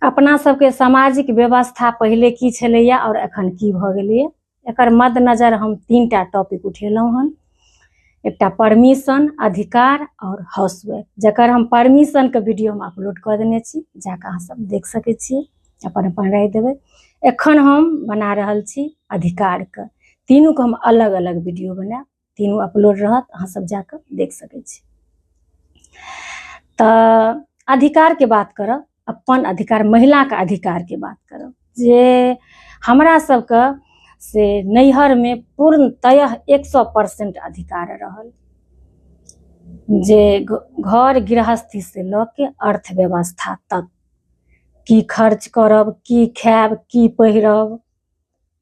अपना सबके सामाजिक व्यवस्था पहिले की छलैया और एखन की भऽ गेलैया, एकर मद्देनजर हम 3टा टॉपिक उठेलहुँ हन। एकटा परमिशन, अधिकार और हाउसवाइफ, जकर हम परमिशन के वीडियो हम अपलोड कऽ देने छी, जाकऽ अहाँ सब देख सकै छी, अपन अपन राय देबै। एखन हम बना रहल छी अधिकार के, तीनू के हम अलग अलग वीडियो बनायब, तीनू अपलोड रहत, अहाँ सब जाकऽ देख सकै छी। तऽ अधिकार के बात करब, अपन अधिकार, महिला के अधिकार के बात करब, जे हमरा सबके से नैहर में पूर्णतः 100% अधिकार रहल, जे घर गृहस्थी से लऽ के अर्थव्यवस्था तक, की खर्च करब, की खायब, की पहिरब,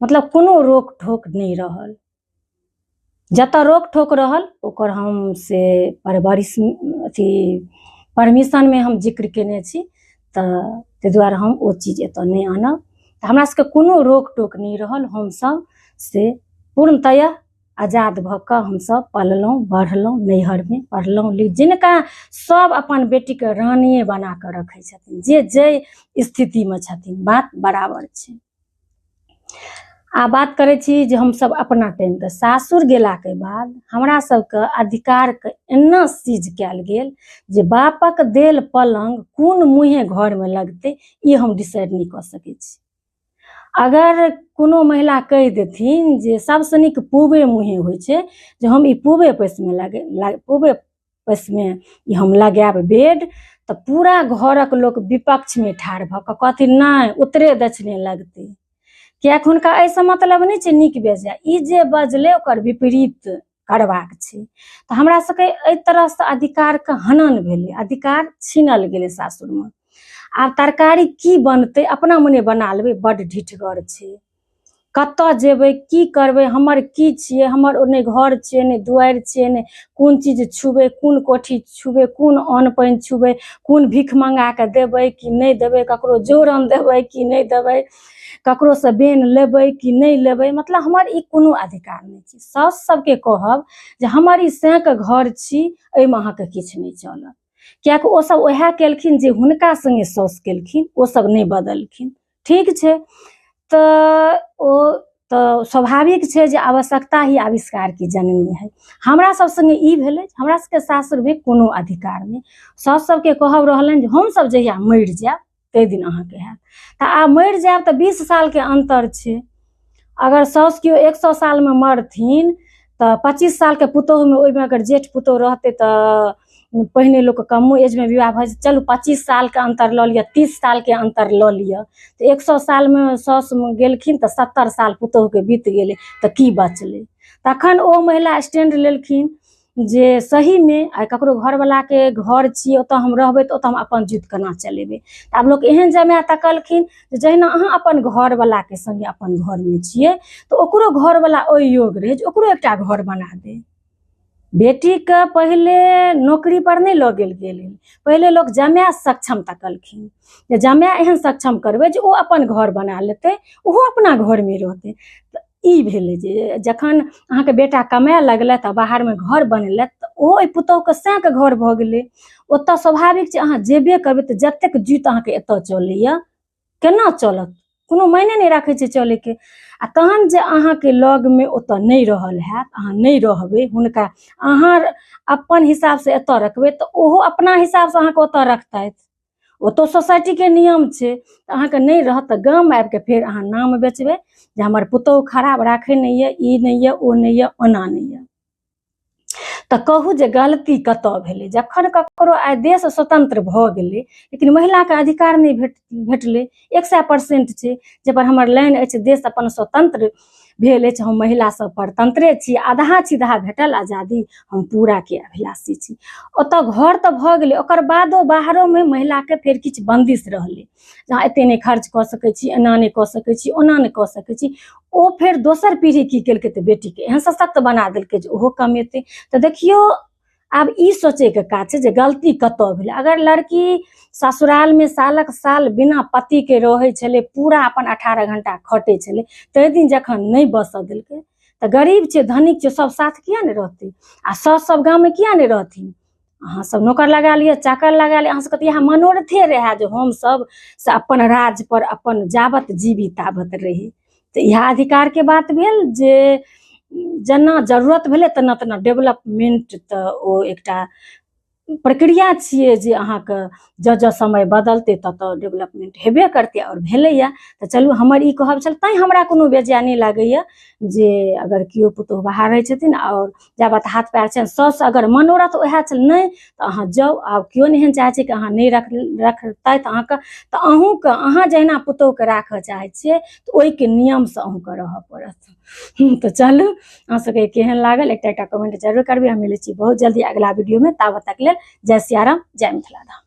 मतलब कोनो रोक ठोक नहि रहल। जतऽ रोक ठोक रहल ओकर हम से परवरिश अथी परमिशन में हम जिक्र केने छी, तऽ ताहि दुआरे हम ओ चीज एतऽ नहि आनब। तऽ हमरा सबके कोनो रोक टोक नहि रहल, हमसब से पूर्णतया आजाद भऽ कऽ हमसब पललहुँ बढ़लहुँ, नैहरमे पढ़लहुँ। जिनका सब अपन बेटीके रानिये बना कऽ रखै छथिन, जे जाहि स्थितिमे छथिन, बात बराबर छै। आ बात करै छी जे हमसब अपना टाइमके सासुर गेलाके बाद हमरा सबके अधिकारके एना सीज कयल गेल जे बापक देल पलङ्ग कोन मुँहे घरमे लगतै ई हम डिसाइड नहि कऽ सकै छी। अगर कोनो महिला कहि देथिन जे सबसँ नीक पूबे मुँहे होइ छै, जे हम ई पूबे पश्चिमे लगे पूबे पश्चिमे ई हम लगायब बेड, तऽ पूरा घरक लोक विपक्षमे ठाढ़ भऽ कऽ कहथिन नहि उत्तरे दक्षिणे लगतै, किएकि हुनका एहिसँ मतलब नहि छै नीक बेजाय, ई जे बजलै ओकर विपरीत करबाक छै। तऽ हमरा सबके एहि तरहसँ अधिकारके हनन भेलै, अधिकार छीनल गेलै सासुरमे। आब तरकारी की बनतै अपना मने बना लेबै, बड्ड ढिठगर छै, कतऽ जेबै की करबै, हमर की छियै, हमर ओ नहि घर छियै, नहि दुआरि छियै, नहि कोन चीज छुबै, कोन कोठी छुबै, कोन अन्न पानि छुबै, कोन भीख मंगा कऽ देबै कि नहि देबै, ककरो जोरन देबै कि नहि देबै, ककरोसँ बेन लेबै कि नहि लेबै, मतलब हमर ई कोनो अधिकार नहि छै। साउस सबके कहब जे हमर ई सएके घर छी, एहिमे अहाँके किछु नहि चलत, किएकि ओ सब उएह केलखिन जे हुनका सङ्गे साउस केलखिन, ओ सब नहि बदलखिन। ठीक छै, तऽ ओ तऽ स्वाभाविक छै जे आवश्यकता ही आविष्कार की जननी है। हमरा सब सङ्गे ई भेलै, हमरा सबके सासुरमे कोनो अधिकार नहि। साउस सबके कहब रहलनि जे हमसब जहिया मरि जायब ताहि दिन अहाँके हैत। तऽ आब मरि जायब तऽ 20 सालके अन्तर छै। अगर साउस केओ 100 सालमे मरथिन तऽ 25 सालके पुतोहुमे, ओहिमे अगर जेठ पुतोहु रहतै तऽ पहिने लोक कमो एजमे विवाह भऽ जेतै, चलू 25 सालके अन्तर लऽ लिअ, 30 सालके अन्तर लऽ लिअ, तऽ 100 सालमे साउस गेलखिन तऽ 70 साल पुतोहुके बीत गेलै, तऽ की बचलै? तखन ओ महिला स्टैंड लेलखिन जे सहीमे आइ ककरो घरवलाके घर छियै, ओतऽ हम रहबै तऽ ओतऽ हम अपन जिद केना चलेबै। तऽ आब लोक एहन जमाय तकलखिन जे जहिना अहाँ अपन घरवलाके सङ्गे अपन घरमे छियै, तऽ ओकरो घरवला ओहि योग्य रहै जे ओकरो एकटा घर बना दे। बेटीके पहिले नौकरी पर नहि लऽ गेल गेलै, पहिले लोक जमाय सक्षम तकलखिन जे जमाय एहन सक्षम करबै जे ओ अपन घर बना लेतै, ओहो अपना घरमे रहतै। तऽ ई भेलै जे जखन अहाँके बेटा कमाए लगलथि आ बाहरमे घर बनेलथि तऽ ओ ओहि पुतोहुके सएहके घर भऽ गेलै। ओतऽ स्वाभाविक छै अहाँ जेबे करबै तऽ जतेक जुति अहाँके एतऽ चलैया केना चलत, कोनो मायने नहि राखै छै चलैके। आ तहन जे अहाँके लगमे ओतऽ नहि रहल हैत, अहाँ नहि रहबै, हुनका अहाँ अपन हिसाबसँ एतऽ रखबै तऽ ओहो अपना हिसाबसँ अहाँके ओतऽ रखतथि। ओतऽ सोसाइटीके नियम छै, तऽ अहाँके नहि रहत तऽ गाम आबिके फेर अहाँ नाम बेचबै जे हमर पुतोहु खराब राखै नहि यऽ, ई नहि यऽ, ओ नहि यऽ, ओना नहि यऽ। तऽ कहू जे गलती कतऽ भेलै? जखन ककरो आइ देश स्वतंत्र भऽ गेलै लेकिन महिलाके अधिकार नहि भेटलै। 100% छै जाहिपर हमर लाइन अछि, देश अपन स्वतंत्र भेल अछि, हम महिला सब परतंत्रे छी, आधा छिधा भेटल आजादी, हम पूराके अभिलाषी छी। ओतऽ घर तऽ भऽ गेलै, ओकर बादो बाहरोमे महिलाके फेर किछु बन्दिश रहलै, अहाँ एते नहि खर्च कऽ सकै छी, एना नहि कऽ सकै छी, ओना नहि कऽ सकै छी। ओ फेर दोसर पीढ़ी की केलकै तऽ बेटीके एहन सशक्त बना देलकै जे ओहो कमेतै। तऽ देखियौ आब ई सोचैके काज छै जे गलती कतऽ भेलै। अगर लड़की ससुरालमे सालक साल बिना पतिके रहै छलै, पूरा अपन 18 घंटा खटै छलै, ताहि दिन जखन नहि बसऽ देलकै तऽ गरीब छै धनिक छै सब साथ किया नहि रहतै? आ साउस सब गाममे किया नहि रहथिन? अहाँ सब नौकर लगा लिअ, चाकर लगा लिअ, अहाँ सबके तऽ इएह मनोरथे रहए जे हमसब से अपन राज पर अपन जाबत जीवी ताबत रही। तऽ इएह अधिकारके बात भेल जे जेना जरूरत भेलै तेना तेना डेवलपमेंट, तऽ ओ एकटा प्रक्रिया छियै जे अहाँके जँ जँ समय बदलतै तँ तँ डेवलपमेंट हेबे करतै आओर भेलैए। तऽ चलू हमर ई कहब छल, तैँ हमरा कोनो बेजाय नहि लागैए जे अगर केओ पुतोहु बाहर रहै छथिन आओर जाबत हाथ पैर छनि साउस अगर मनोरथ उएह छल नहि तऽ अहाँ जाउ। आब केओ नहि एहन चाहै छै कि अहाँ नहि रखतथि अहाँके, तऽ अहूँके अहाँ जहिना पुतोहुके राखऽ चाहै छियै तऽ ओहिके नियमसँ अहूँके रहऽ पड़त। तऽ चलू अहाँ सबके केहन लागल एकटा एकटा कमेंट जरूर करबै। हम मिलै छी बहुत जल्दी अगला वीडियोमे, ताबत तक लेल जय सियाराम, जय मिथिला धाम।